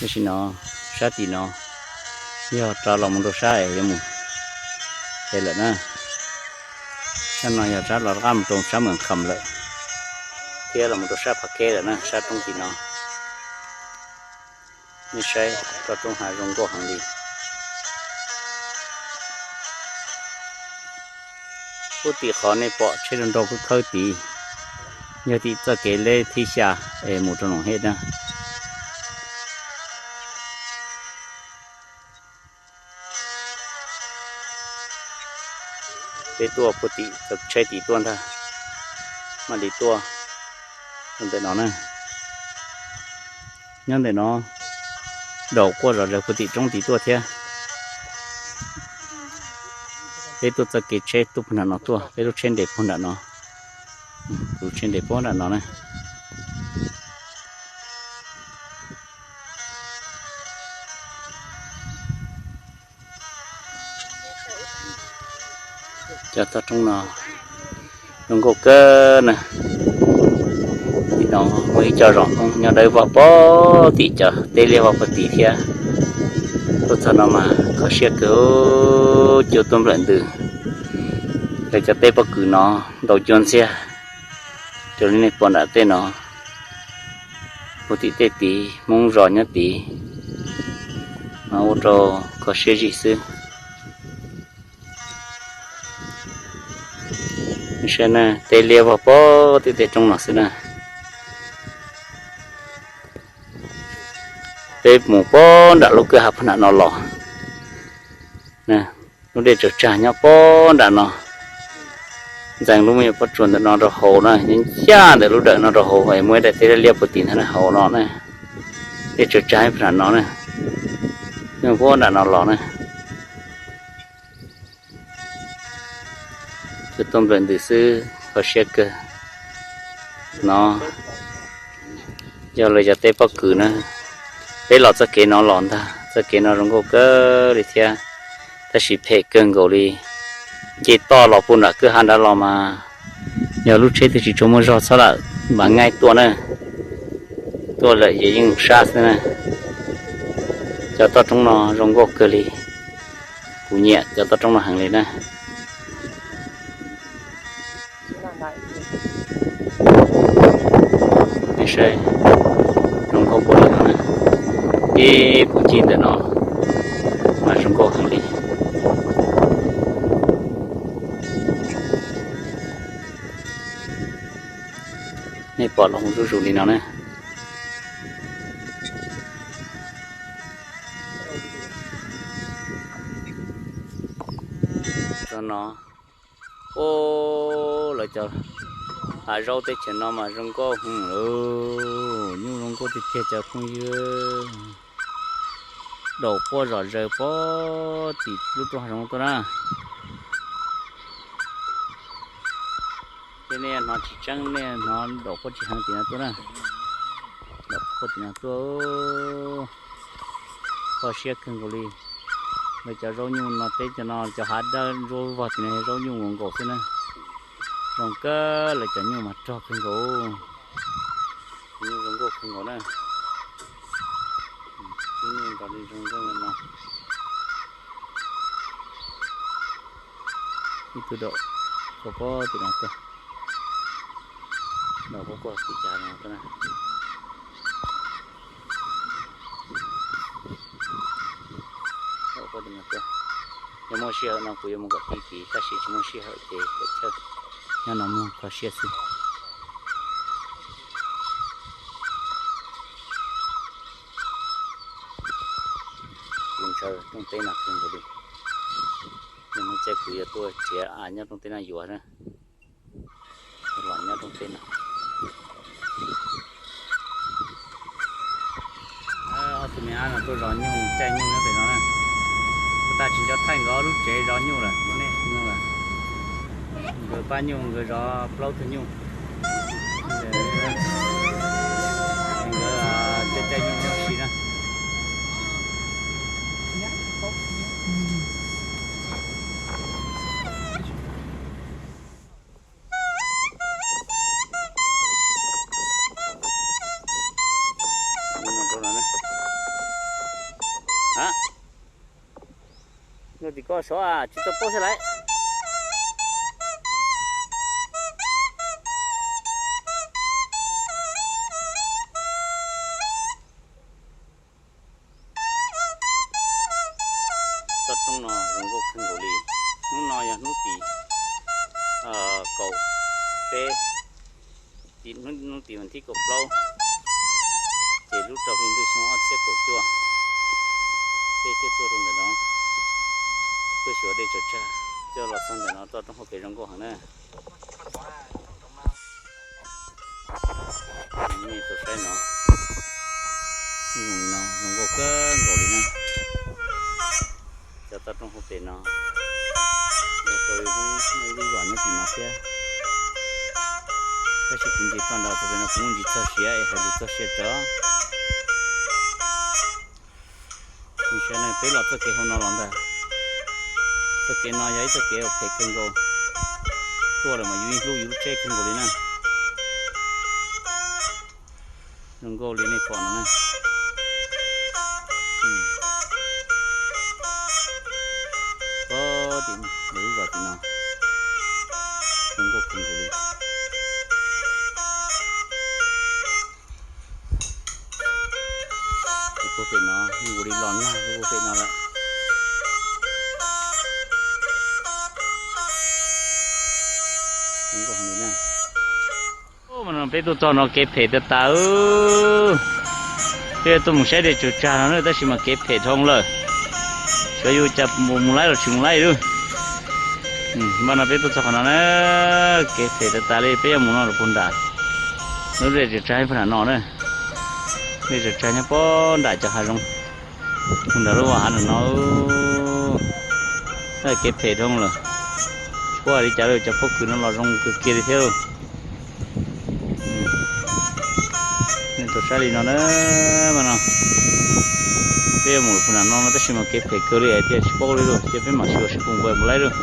Tam sim no sab tim no yog rov los mus rau sab es yuav mus es lawm na. Sab no yog rov los qab mus rau sab Mem Kham lawm, thiab los mus rau sab Phav Keb lawm na, sab roob tim no. Nej saib toj roob hav zoo nkauj heev li. Puag tim qhov nej pom tsheb nrau nrau khawb khawb tid, yog tim txoj kev leb thib xya es mus rau Noom Hej na. Peb tuaj puag tim txoj tsheb tid tuaj ntag, mam li tuaj ntawm no na. Nyob ntawm no daum quaj zom zaws puag tim roob tid tuaj thiab. Peb tuaj txoj kev tsheb tuaj puag nram no tuaj, peb lub tsheb nres puag nram no, tus tsheb nres puag nram no na. Cov toj roob no zoo nkauj kawg na. Tim no muaj ib co zos Hmoob nyob dawb vog puag tim, cov teb liab vog puag tim thiab. Tuaj txog no mas kho siab kawg, cua tuaj nplawm ntws. Lawv cov teb pob kws no ntau cuab ntxiag, raws li nej pom nram tej no, puag tim tej tid Hmoob zos nyob tid, mas ua rau kho siab zim xwb. Saib na, teb liab vog puag tim tej roob no xwb na. Peb mus puag nram lub kwj ha puag nram no los. Lub dej tsaws tsag nyob puag nram no. Ntxeev lub me nyuam pob tsuas ntawm no rau hauv na, nyob ncaj ntawm lub dawm no rau hauv, muaj ib daim teb liab liab puag tim ntawd na, hauv no na. Dej tsaws tsag puag nram no na, puag nram no los na. Cua tuaj nplawm ntws xwb, kho siab kawg. No yog lawv cov teb pob kws na. Peb los txoj kev no los ntag, txoj kev no zoo nkauj kawg li thiab, tab sis phem kawg nkaus li. Nce toj los puag nram kwj ha nrad los mas yog lub tsheb twb tsis tshua muaj zog txhob lam npaj ngaib tuaj na. Tuaj lawm ces yeej sab xwb na. Cov toj roob no zoo nkauj kawg li. Kuv nyiam cov toj roob no heev li na. Nej saib, zoo nkauj npaum li no na. Ib puag ncig ntawm no mas zoo nkauj heev li. Nej pom los mus zuj zus li no na. Txog no, ub, lawv cov hav zaub teb chaws no mas zoo nkauj heev lawm, nyuj zoo nkauj tiag tiag cov phooj ywg. Daum quaj zom zaws puag tim lub roob hav zoov tuaj na. Ces nej hnov tsis tseeb, nej hnov daum quaj tsis heev tim no tuaj na. Daum quaj tim no tuaj, kho siab kawg nkaus li. Lawv cov zaub nyuj no teb chaws no cov hav dawb ntsuab vog tim no zaub nyuj nkaus nkaus xwb na. Zoo kawg, lawv cov nyuj mas rog kawg nkaus. Nyuj zoo nkauj kawg nkaus na. Tib nyuj nrog li zoo nkauj no. Ib tug daum quaj puag tim no tuaj. Daum quaj quaj tim cas no tuaj na. Daum quaj tim no tuaj. Yog muaj sij hawm no kuv yuav mus kom ti tid, tab sis tsis muaj sij hawm ces pem chawj nyob no muag kho siab xwb. Kuv ntshaw rooj teb no kawg nkaus li. Yog muaj caij kuv yuav tuaj nrhiav av nyob rooj teb no yuav na. Los nyob rooj teb no. Ob tug me ab no tuaj zov nyuj, caij nyuj nyob pem no na. Kuv tag tsis nco thaij nkawd lub tsev zov nyuj lawm, muaj nej nyuj lawm. Nkawd pab nyuj, nkawd zov plaub tug nyuj. Nkawd caij caij nyuj nyob si na. Nug tim koj sov tsis tau paub thiab lawm. Toj roob no zoo nkauj kawg nkaus li. Hnub no yog hnub tim kaum peb, hnub tim vas thib kaum plaub, ces lub rau hli ntuj xyoo ob txhiab kaum cuaj, peb thiaj tuaj rau ntawm no, tuaj xyuas dej tsaws tsag, coj los txog ntawm no toj roob hauv pes zoo nkauj heev na. Nej tau saib no, zoo li no zoo nkauj kawg nkaus li na. Cov toj roob hauv pes no, yog rau muaj ib lub zos nyob tim no thiab, tab sis kuv ntsis toj nrad txog pem no kuv muaj ntsis txog siav es hais lus txog siav tso. Nws saib ne, peb los txoj kev hauv no los ntag. Txoj kev no yog ib txoj kev uas phem kawg nkaus, tuaj lawm mas yus yeej hlub yus lub tsheb kawg nkaus li na. Zoo nkauj li nej pom no na. Pog tim lub zos tim no zoo nkauj kawg nkaus li. Lub puag pem no, lub puag pem no lawm. Zoo nkauj heev li na. Mas no peb tuaj txog no kev phem tas tas. Peb tuaj mus saib dej tsaws tsag no na tab sis mas kev phem dhau lawm. Xyov yus cas mus laib los tsis mus laib lawm. Mas no peb tuaj txog qhov no na, kev phem tas tas li, peb yuav mus no los puag nram lub dej tsaws tsag puag nram no na. Dej tsaws tsag nyob puag nram cov hav zoov, puag nram lub hav nram no. Kev phem dhau lawm. Tsis paub hais li cas lawm, cov pob kws no los zoo kawg kiag li thiab lauj. Nej tau saib li no na, mas no peb yuav mus puag nram no no tab sis mas kev phem kawg li hais tias tsis paub li lauj, ces peb mam xyuas seb puas npaj mus laib lauj.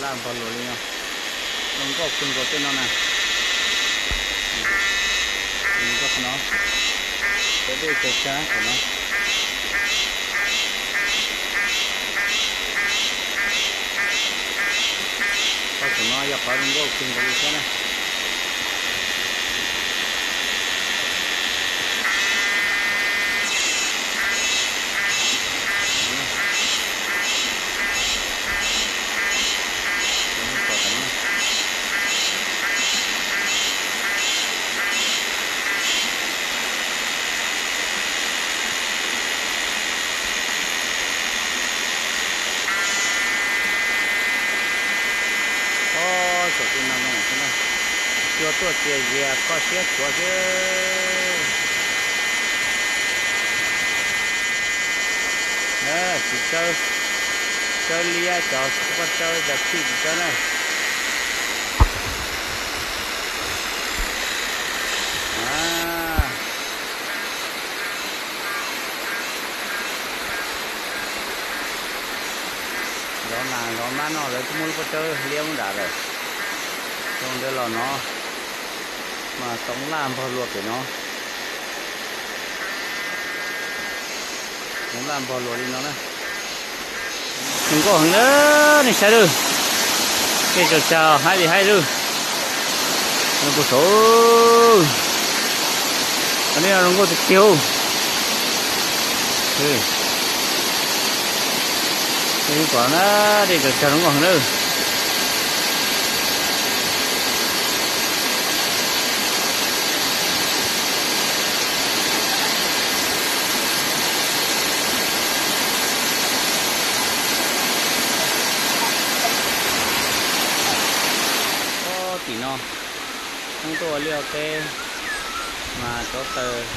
Laj npog luas li no, zoo nkauj kawg nkaus tej no na. Qhov no, cov dej tsaws tsag qhov no. Qhov no yog qhov zoo nkauj kawg nkaus li thiab na. Ob, saum tej no no xwb na, cua tuaj txias zias kho siab tshuav xwb. Tsis tsawb, tsawb liab cov, tsawb cov txhij tsis tsawb na. Zov nas zov mab no lawv twb muab lub pob tsawb liab muab nram lawm. Zoo ntawd los no mas toov laj npog luas pem no. Toov laj npog luas li no na. Zoo nkauj heev na, nej saib lawm. Dej tsaws tsag haib li haib lawm. Zoo nkauj saud. Qhov no zoo nkauj tiag tiag. Pom na, dej tsaws tsag zoo nkauj heev lawm. Tim no poob tuaj ua liaj ua teb, mas tsov taws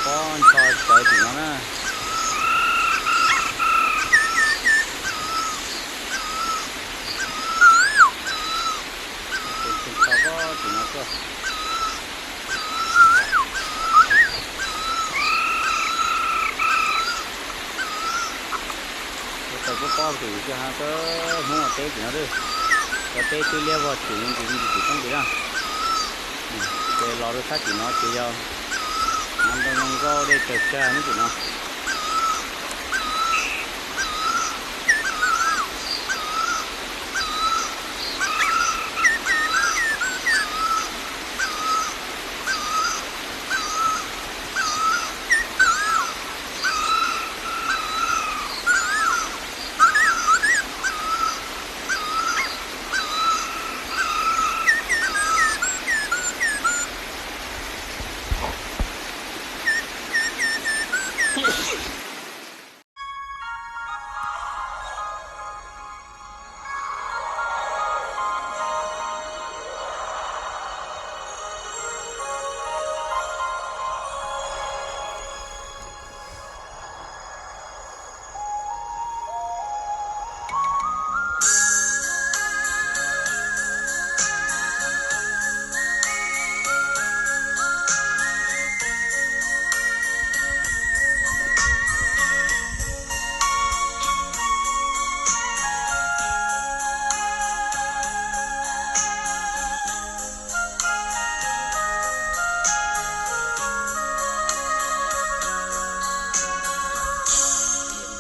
pob ntsho tsawv tim no na. Tim no tuaj. Tsov taws pob pob tim no, Hmoob ua teb tim no lawm. Cov teb twb liab vog tshwm li ntsis li ntsis tim poob tim na. Ces los rau sab tim no ces yog Nroo nkauj dej tsaws tsag neb tim no.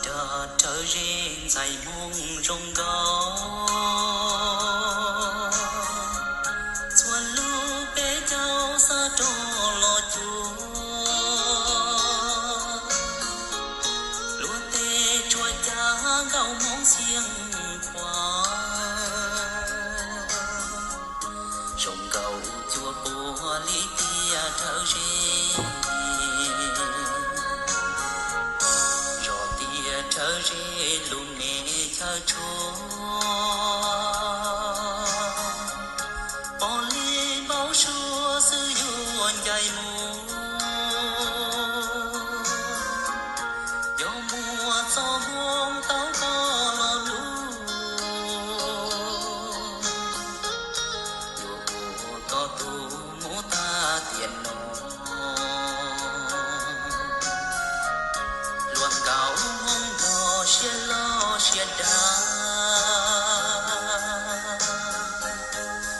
Nrog rhawv zeb ntxais hmoo zoo nkaus, txhua lub peb caug xav rov los cuag. Luag tej tsuas cav nkauj Hmoob xyeej pua, zoo nkaus cua puag li tiaj rhawv zeb, zos tiaj rhawv zeb lub me chaw tshuaj. Pom li npau suav xwb yuav ncaim mus, yog muaj txoj hmoo tau koj los lug, yuav ua koj tus muam tag tiam no. Hluas nkauj Hmoob nrog siab loj siab dav,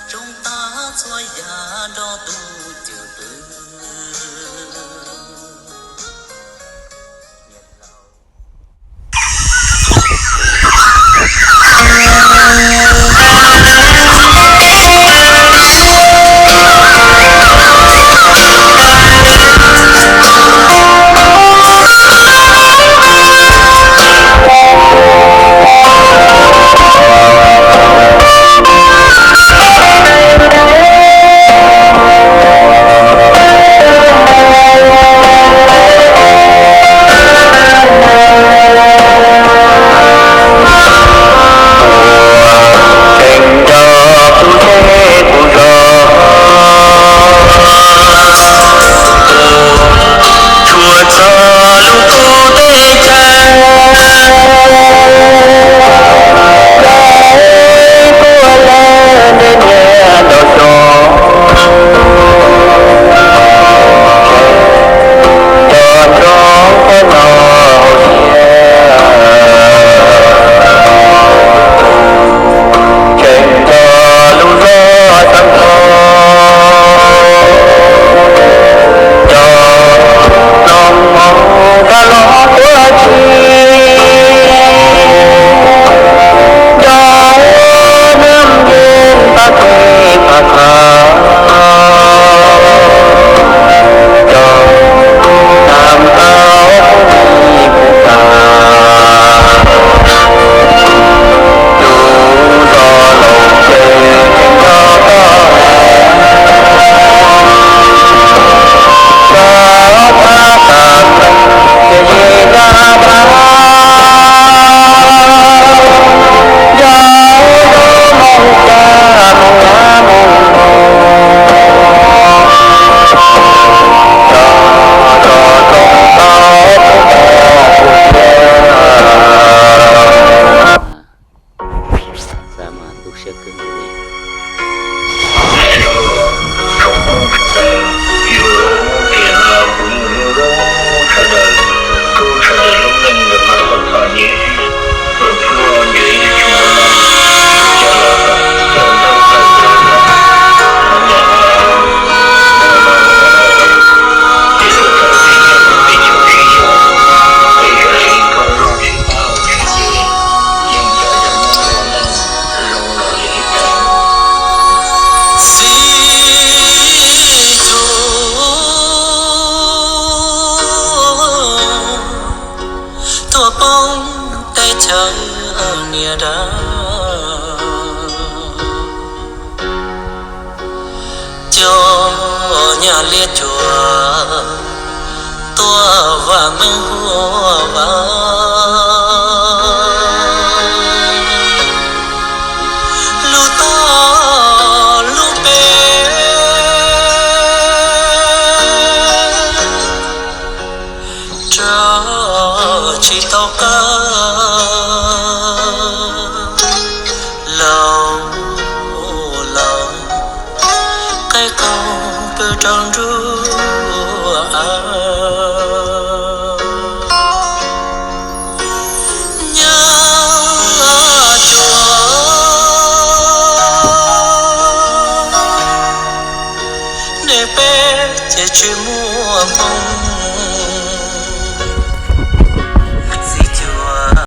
zoo tag txhua yam nrog tus cwj pwm. Tseem nco tus dej tus zos, tsuas txog lub kub teb chaws, puag lawm ntiaj teb nrog xyoo, nco ntsoov qhov no hauv siab. Tseem nco lub zos xeev Hmoob, nco hloov Hmoob kab los puag tsis, nco nab yeej pab teb pab chaw, nco nam tau pub tij pub tas. Lub zos Loos Ces nco toj, nco thab tas, ces yim dab dab, nco lub Moos Cas Moos Nyab Moos Nus, nco toj zoo tau pub toj pub tiag. Xav mas tu siab kawg nkaus li. Tsoom Hmoob sawv daws, yus tiam no kuv yug lub zoo sawv daws, tub sawv daws lub neej ntawm no txom nyem, pluag ntseg tsis muaj neeg, cov laus tawm tawm ntau tawm ntau, hmoob yam no, hmoob no, ces txawm Yog nyab liab cuag tuaj vam meej huab vas, lub toj lub pem tso tsis tau qab. Laus laus, qaib qaug pw rau nruab av. Nyab cuag nej peb ces tsis muaj hmoo.